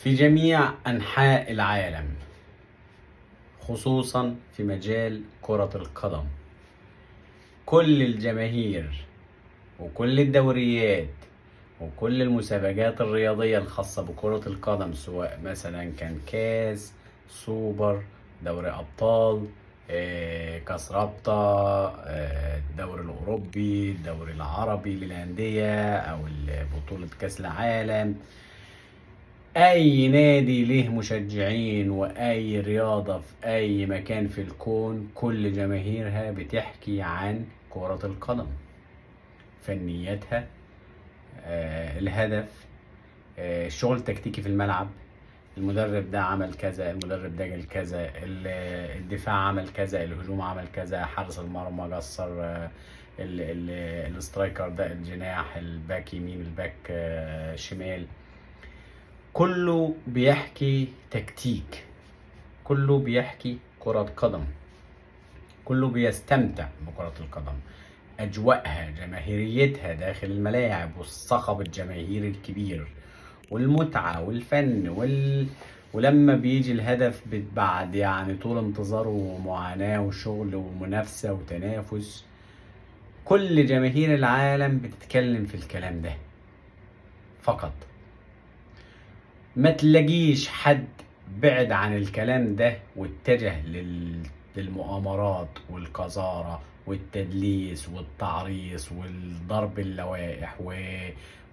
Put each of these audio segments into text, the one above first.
في جميع أنحاء العالم، خصوصا في مجال كرة القدم. كل الجماهير وكل الدوريات وكل المسابقات الرياضية الخاصة بكرة القدم، سواء مثلا كان كاس سوبر، دوري أبطال، كاس رابطة، الدوري الأوروبي، الدوري العربي للأندية، أو بطولة كاس العالم، أي نادي ليه مشجعين وأي رياضة في أي مكان في الكون، كل جماهيرها بتحكي عن كرة القدم، فنياتها، الهدف، الشغل التكتيكي في الملعب، المدرب ده عمل كذا، المدرب ده قال كذا، الدفاع عمل كذا، الهجوم عمل كذا، حارس المرمى قصر، ال striker ده، الجناح، الباك يمين، الباك شمال، كله بيحكي تكتيك، كله بيحكي كرة قدم، كله بيستمتع بكرة القدم، أجواءها، جماهيريتها داخل الملاعب، والصخب الجماهيري الكبير، والمتعة والفن ولما بيجي الهدف بعد طول انتظاره ومعاناة وشغل ومنافسة وتنافس، كل جماهير العالم بتتكلم في الكلام ده فقط. ما تلاقيش حد بعد عن الكلام ده واتجه للمؤامرات والقذارة والتدليس والتعريص والضرب اللوائح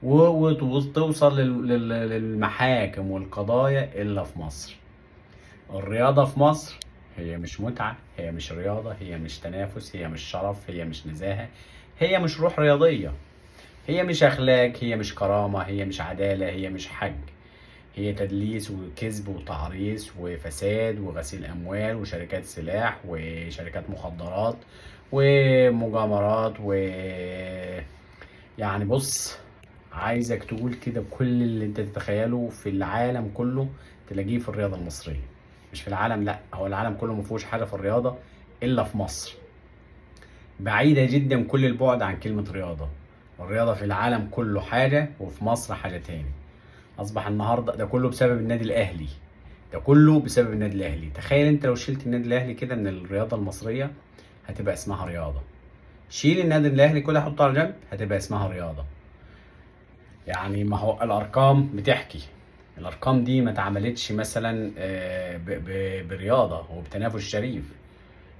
وتوصل للمحاكم والقضايا إلا في مصر. الرياضة في مصر هي مش متعة، هي مش رياضة، هي مش تنافس، هي مش شرف، هي مش نزاهة، هي مش روح رياضية، هي مش أخلاق، هي مش كرامة، هي مش عدالة، هي مش حج، هي تدليس وكذب وتعريس وفساد وغسيل أموال وشركات سلاح وشركات مخدرات ومجامرات و عايزك تقول كده كل اللي انت تتخيله في العالم كله تلاقيه في الرياضة المصرية. مش في العالم، لا، هو العالم كله ما فيهوش حاجة في الرياضة إلا في مصر. بعيدة جدا كل البعد عن كلمة رياضة. الرياضة في العالم كله حاجة وفي مصر حاجة تاني. أصبح النهاردة ده كله بسبب النادي الأهلي، ده كله بسبب النادي الأهلي. تخيل أنت لو شلت النادي الأهلي كده من الرياضة المصرية هتبقى اسمها رياضة. شيل النادي الأهلي كده حطه على جنب هتبقى اسمها رياضة. ما هو الأرقام بتحكي، الأرقام دي ما اتعملتش مثلا، برياضة وبتنافس شريف.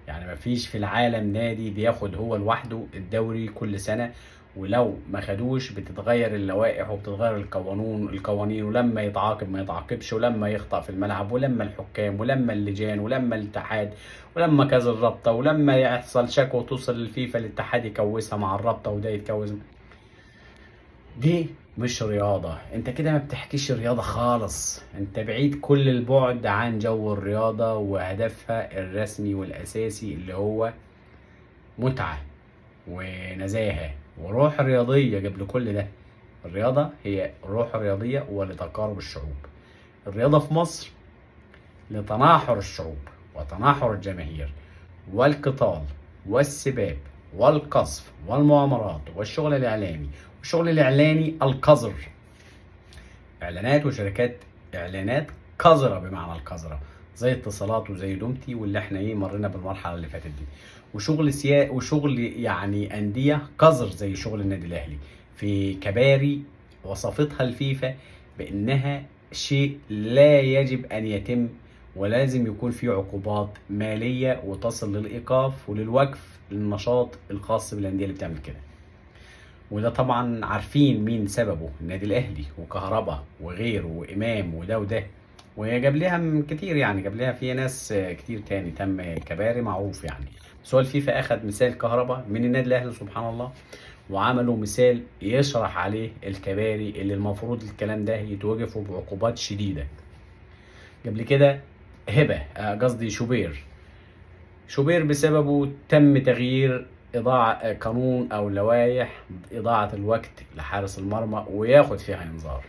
ما فيش في العالم نادي بياخد هو لوحده الدوري كل سنة، ولو ما خدوش بتتغير اللوائح وبتتغير القوانين، ولما يتعاقب ما يتعاقبش، ولما يخطأ في الملعب، ولما الحكام، ولما اللجان، ولما الاتحاد، ولما كذا الرابطة، ولما يحصل شكوى وتوصل للفيفا الاتحاد يكوسها مع الرابطة وده يتكوس. دي مش رياضة، انت كده ما بتحكيش رياضة خالص، انت بعيد كل البعد عن جو الرياضة وهدفها الرسمي والأساسي اللي هو متعة ونزاهة وروح رياضية. قبل كل ده الرياضة هي روح رياضية ولتقارب الشعوب. الرياضة في مصر لتناحر الشعوب وتناحر الجماهير والقتال والسباب والقصف والمؤامرات والشغل الإعلامي، والشغل الإعلاني القذر، إعلانات وشركات إعلانات قذرة بمعنى القذرة، زي اتصالات وزي دومتي واللي احنا مرينا بالمرحلة اللي فاتت دي، وشغل وشغل أندية قذر زي شغل النادي الأهلي في كباري وصفتها الفيفا بأنها شيء لا يجب أن يتم، ولازم يكون في عقوبات مالية وتصل للإيقاف وللوقف للنشاط الخاص بالأندية اللي بتعمل كده. وده طبعا عارفين مين سببه، النادي الأهلي وكهربا وغيره وإمام وده وده، وجاب لها كتير، جاب لها في ناس كتير تاني تم كباري معروف. بس هو الفيفا أخد مثال كهربا من النادي الأهلي سبحان الله، وعملوا مثال يشرح عليه الكباري اللي المفروض الكلام ده يتوقفوا بعقوبات شديدة. قبل كده هبة، قصدي شوبير، شوبير بسببه تم تغيير قانون أو لوائح إضاعة الوقت لحارس المرمى وياخد فيها إنذار.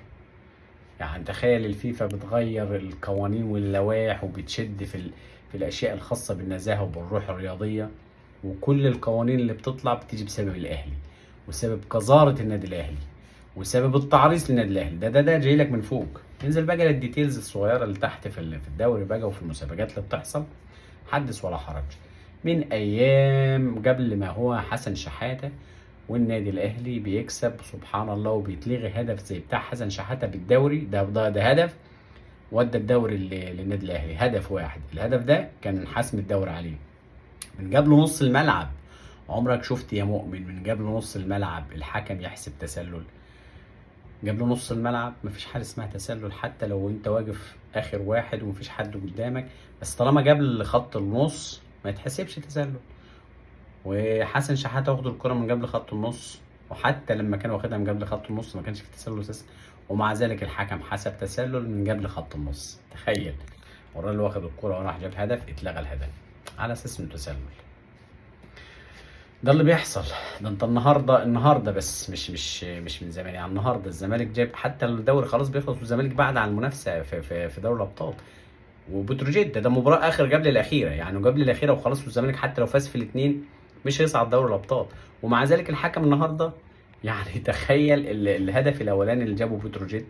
تخيل الفيفا بتغير القوانين واللوائح وبتشد في الأشياء الخاصة بالنزاهة وبالروح الرياضية، وكل القوانين اللي بتطلع بتيجي بسبب الأهلي وسبب قذارة النادي الأهلي وسبب التعريص للنادي الأهلي. ده جاي لك من فوق. ننزل بقى لل details الصغيرة اللي تحت في الدوري بقى وفي المسابقات اللي بتحصل، حدث ولا حرج. من ايام قبل ما هو حسن شحاته والنادي الاهلي بيكسب سبحان الله وبيتلغي هدف زي بتاع حسن شحاته بالدوري ده هدف ودى الدوري للنادي الاهلي، هدف واحد. الهدف ده كان حسم الدوري عليه من قبل نص الملعب. عمرك شفت يا مؤمن من قبل نص الملعب الحكم يحسب تسلل؟ قبل نص الملعب مفيش حاجة اسمها تسلل، حتى لو انت واقف اخر واحد ومفيش حد قدامك، بس طالما قبل خط النص ما يتحسبش تسلل. وحسن شحاته واخد الكره من قبل خط النص، وحتى لما كان واخدها من قبل خط النص ما كانش في تسلل اساسا، ومع ذلك الحكم حسب تسلل من قبل خط النص. تخيل، والراجل واخد الكره وراح جاب هدف، اتلغى الهدف على اساس انه تسلل. ده اللي بيحصل. ده انت النهارده بس مش من زمان يعني. النهارده الزمالك جاب حتى الدوري خلاص بيخلص، والزمالك بعد عن المنافسة في دوري الابطال. وبتروجيت ده مباراة اخر قبل الاخيرة، يعني قبل الاخيرة وخلاص، والزمالك حتى لو فاز في الاثنين مش هيصعد دوري الابطال. ومع ذلك الحكم النهارده يعني تخيل الهدف الاولاني اللي جابه بتروجيت،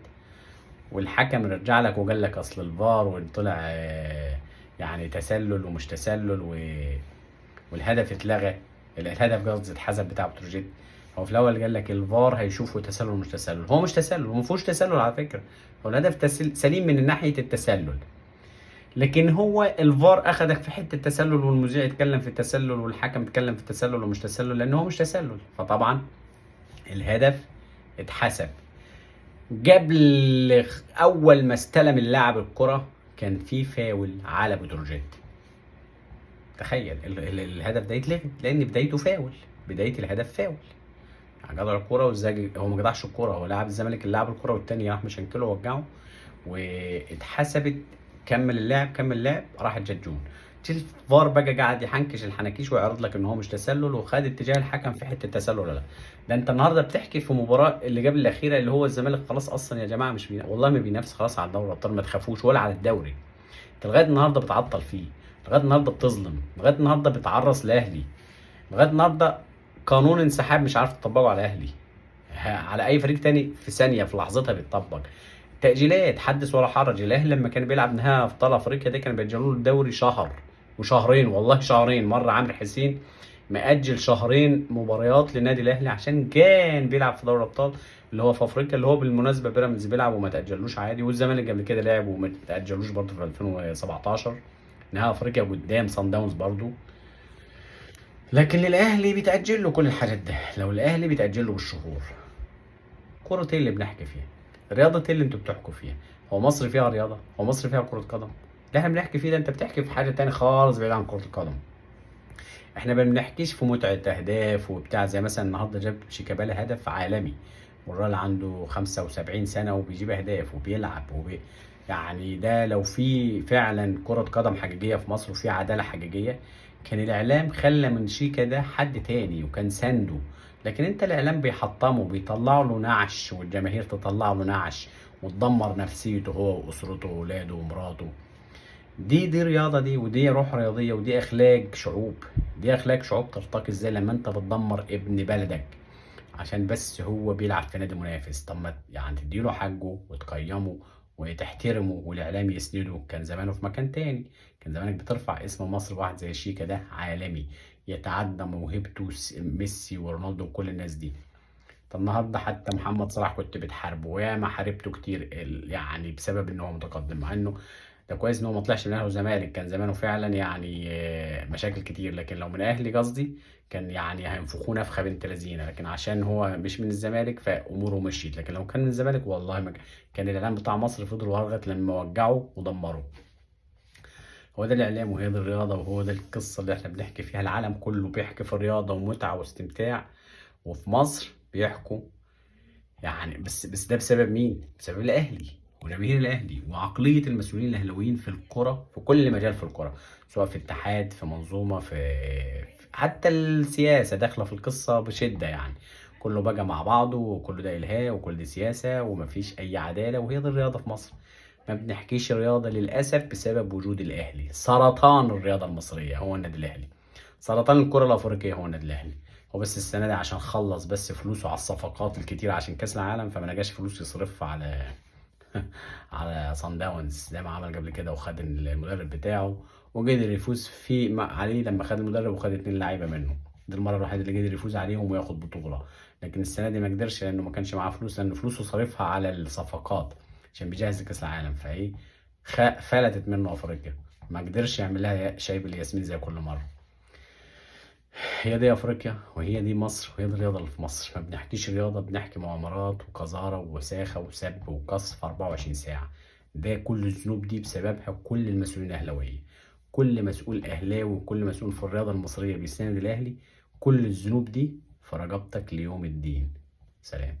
والحكم رجع لك وقال لك اصل الفار وطلع يعني تسلل ومش تسلل والهدف اتلغى، الهدف قصدي اتحسب بتاع بتروجيت. هو في الاول قال لك الفار هيشوفه تسلل ومش تسلل، هو مش تسلل وما فيهوش تسلل على فكرة، هو الهدف سليم من ناحية التسلل، لكن هو الفار اخدك في حتة التسلل، والمذيع اتكلم في التسلل والحكم اتكلم في التسلل ومش تسلل، لان هو مش تسلل. فطبعا الهدف اتحسب. قبل اول ما استلم اللاعب الكره كان في فاول على بتروجيت. تخيل الهدف ده يتلغي لان بدايته فاول، بداية الهدف فاول. يعني جدع الكورة وازاي هو ما جدعش الكورة، هو لاعب الزمالك اللي لعب الكورة والتاني راح مشنكله ووجعه واتحسبت. كمل اللعب، كمل اللعب، راح جت جون. الفار بقى قاعد يحنكش الحناكيش ويعرض لك ان هو مش تسلل، وخد اتجاه الحكم في حتة تسلل ولا لا. ده انت النهارده بتحكي في مباراة اللي قبل الاخيرة اللي هو الزمالك خلاص اصلا يا جماعة مش والله ما بينافس خلاص على دوري الابطال، ما تخافوش، ولا على الدوري. انت لغاية النهارده بتعطل فيه، لغاية النهارده بتظلم، لغاية النهارده بتعرص لاهلي، لغاية النهارده قانون انسحاب مش عارف تطبقه على اهلي، على اي فريق تاني في ثانية في لحظتها بيتطبق. تأجيلات حدث ولا حرج. الاهلي لما كان بيلعب نهائي ابطال افريقيا ده كان بيأجلوا له الدوري شهر وشهرين، والله شهرين. مرة عامر حسين مأجل شهرين مباريات للنادي الاهلي عشان كان بيلعب في دوري الابطال اللي هو في افريقيا، اللي هو بالمناسبة بيراميدز بيلعب وما تأجلوش عادي، والزمالك قبل كده لعب وما تأجلوش برضه في 2017 نهائي افريقيا قدام صن داونز برضه. لكن للاهلي بيتأجل له كل الحاجات ده، لو الاهلي بيتأجل له بالشهور. كرة ايه اللي بنحكي فيها؟ رياضة ايه اللي انتوا بتحكوا فيها؟ هو مصر فيها رياضة؟ هو مصر فيها كرة قدم؟ اللي احنا بنحكي فيه ده انت بتحكي في حاجة تاني خالص بعيد عن كرة القدم. احنا ما بنحكيش في متعة اهداف وبتاع، زي مثلا النهارده جاب شيكابالا هدف عالمي، والراجل عنده 75 سنة وبيجيب اهداف وبيلعب يعني ده لو في فعلا كرة قدم حقيقية في مصر وفي عدالة حقيقية كان الاعلام خلى من شيكا ده حد تاني وكان سنده. لكن انت الاعلام بيحطمه، بيطلع له نعش، والجماهير تطلع له نعش وتدمر نفسيته هو واسرته واولاده ومراته. دي رياضة دي، ودي روح رياضية، ودي اخلاق شعوب. دي اخلاق شعوب ترتقي ازاي لما انت بتدمر ابن بلدك عشان بس هو بيلعب في نادي منافس؟ طب ما يعني تديله حقه وتقيمه وتحترمه والاعلام يسنده، كان زمانه في مكان تاني. كان زمانك بترفع اسم مصر. واحد زي شيكا ده عالمي يتعدى موهبته ميسي ورونالدو وكل الناس دي. طب النهارده حتى محمد صلاح كنت بتحاربه، وياما حاربته كتير يعني بسبب ان هو متقدم، مع انه ده كويس ان هو ما طلعش من اهلي وزمالك، كان زمانه فعلا يعني مشاكل كتير. لكن لو من اهلي قصدي كان يعني هينفخوه نفخه بنت لذينه، لكن عشان هو مش من الزمالك فاموره مشيت. لكن لو كان من الزمالك والله ما كان الاعلام بتاع مصر فضل وراه لما وجعه ودمره. هو ده الاعلام، وهي دي الرياضة، وهو ده القصة اللي احنا بنحكي فيها. العالم كله بيحكي في الرياضة ومتعه واستمتاع، وفي مصر بيحكوا يعني بس ده بسبب مين؟ بسبب الاهلي وجماهير الاهلي وعقلية المسؤولين الاهلاويين في الكره، في كل مجال في الكره، سواء في اتحاد، في منظومة، في حتى السياسة داخله في القصة بشده. يعني كله بقى مع بعضه، وكله ده الهاء، وكل دي سياسة، ومفيش اي عدالة. وهي دي الرياضة في مصر. ما بنحكيش رياضة للاسف بسبب وجود الاهلي. سرطان الرياضة المصرية هو النادي الاهلي، سرطان الكره الافريقية هو النادي الاهلي. هو بس السنة دي عشان خلص بس فلوسه على الصفقات الكتير عشان كاس العالم، فما لقاش فلوس يصرفها على على صن داونز زي ما عمل قبل كده، وخد المدرب بتاعه وقدر يفوز في عليه لما خد المدرب وخد 2 لعيبة منه. دي المرة الوحيدة اللي قدر يفوز عليهم وياخد بطوله، لكن السنة دي ما قدرش لانه ما كانش معاه فلوس، لان فلوسه صرفها على الصفقات عشان بيجهز لكاس العالم. فايه فلتت منه افريقيا، ما قدرش يعمل لها شاي بالياسمين زي كل مرة. هي دي افريقيا، وهي دي مصر، وهي دي الرياضة اللي في مصر. ما بنحكيش رياضة، بنحكي مؤامرات وقذاره ووساخه وسب وقصف 24 ساعة. ده كل الذنوب دي بسببها كل المسؤولين الاهلاوية، كل مسؤول اهلاوي وكل مسؤول في الرياضة المصرية بيساند الاهلي، كل الذنوب دي في رقبتك ليوم الدين. سلام.